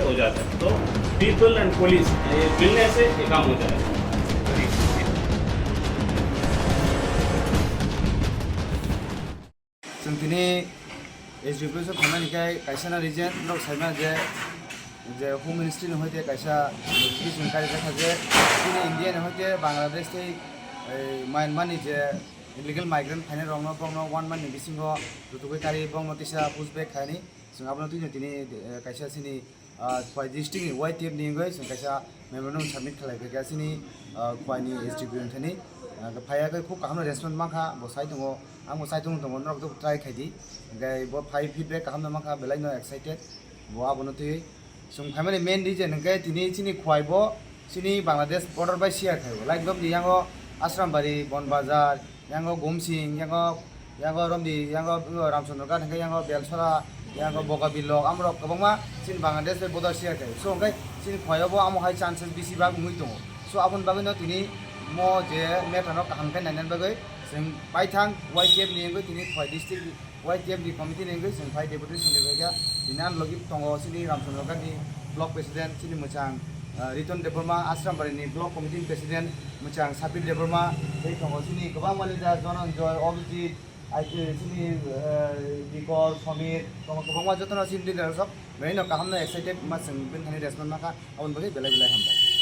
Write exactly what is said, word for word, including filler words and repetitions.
हो जाता है। तो पीपल एंड पुलिस, ये मिलने से ये काम हो जाएगा। Chwng tini S D P office o phaimani khe kaisa na reason norok saima je, je Home Ministry ni hoite kaisa notification kari jakha je chini India ni hoite Bangladesh tei, eh, Myanmar ni je illegal migrant phainai rokno bokno one month ni bisingo rutugwi kari bokno tisa push back khaini. Chwng abono twino tini, eh, kaisa chini, ah, Khwai district ni Y T F ni wngwi chwng kaisa memorandum submit khlai phaikha chini, ah, Khwai ni S D P wngthani. Ah, phaiya khe khub kaham response mankha, bo sai tongo, ang bo sai tongo, tongo, norok tei try khai di. Hwnkhe bo phai feedback kaham no mankha, belai no excited. Bo abono twi chwng phaimani main reason hwnkhe tini chini Khwai bo chini Bangladesh border bai share khai o. Like, bokni yango Asrambari, Bonbazar, yango Gumsing, yango, yango Romdi, yango Ramchandra Ghat, hwnkhe yango Belsora, yango Bogabilok, amorok kwbangma chini Bangladesh bai border share khai. So, hwnkhe chini Khwai o bo amo hai chances bisi bak wngwi tongo. So, aboni bagwi no tini mo je matter no kaham khe nainani bagwi chwng paithang Y T F ni wngwi tini Khwai district Y T F ni committee ni wngwi chwng phai deputation ni phaikha. Bini ang logi tongo chini Ramchandra Ghat ni block president chini mwchang, ah, Riton Debbarma, Asrambari ni block committee ni president mwchang Sabir Debbarma, tei tongo chini kwbangma leader Dhananjoy, Abhijit, ai, chini, eh, Dikor, Samir, tongo kwbangma jotono chini leader rok belai no kaham no excited ma chwng bini thani response mankha, aboni bagwi belai belai hambai.